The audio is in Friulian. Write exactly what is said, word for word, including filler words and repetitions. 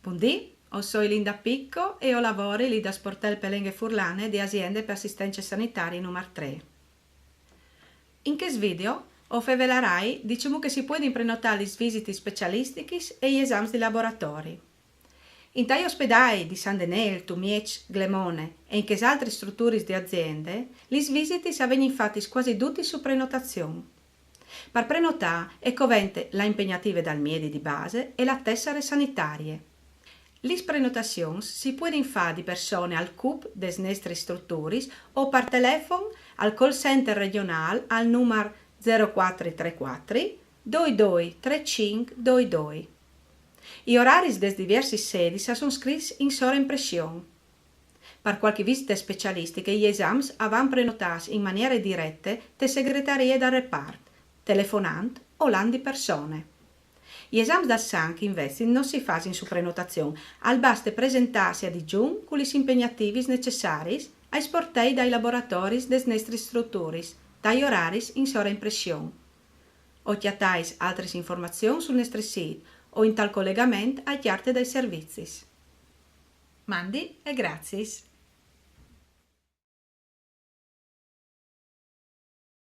Bundì, o soi Linda Picco e o lavori li da sportel pe lenghe furlane de Aziende pe Assistence Sanitarie numar trê. In chest video o fevelarai di cemût che si puedin prenotâ lis visitis specialistichis e i esams di laboratori. Intai ospedâi di San Denêl, Tumieç, Glemone e in chês altris struturis de aziende, lis visitis a vegnin fatis cuasi dutis su prenotazion. Par prenotâ e covente la impegnative dal miedi di base e la tessare sanitarie. Lis prenotazions si puedin fâ di persone al cup des nestris struturis o par telefon al call center regjonâl al numar zero cuatri trê cuatri doi doi trê cinc doi doi. I oraris des diviersis sedis a son scrits in sovraimpression. Par cualchi visite specialistiche i esams a van prenotâts in maniere direte te segretarie dal repart, telefonant o lant di persone. I esams dal sanc invezit no si fasin su prenotazion, al baste presentâsi a digiun cu lis impegnativis necessariis ai sportei dai laboratoris des nestris struturis, tai oraris in sovraimpression. O cjatais altris informazions sul nestri sît o intal colegament ae cjarte dai servizis. Mandi e graciis.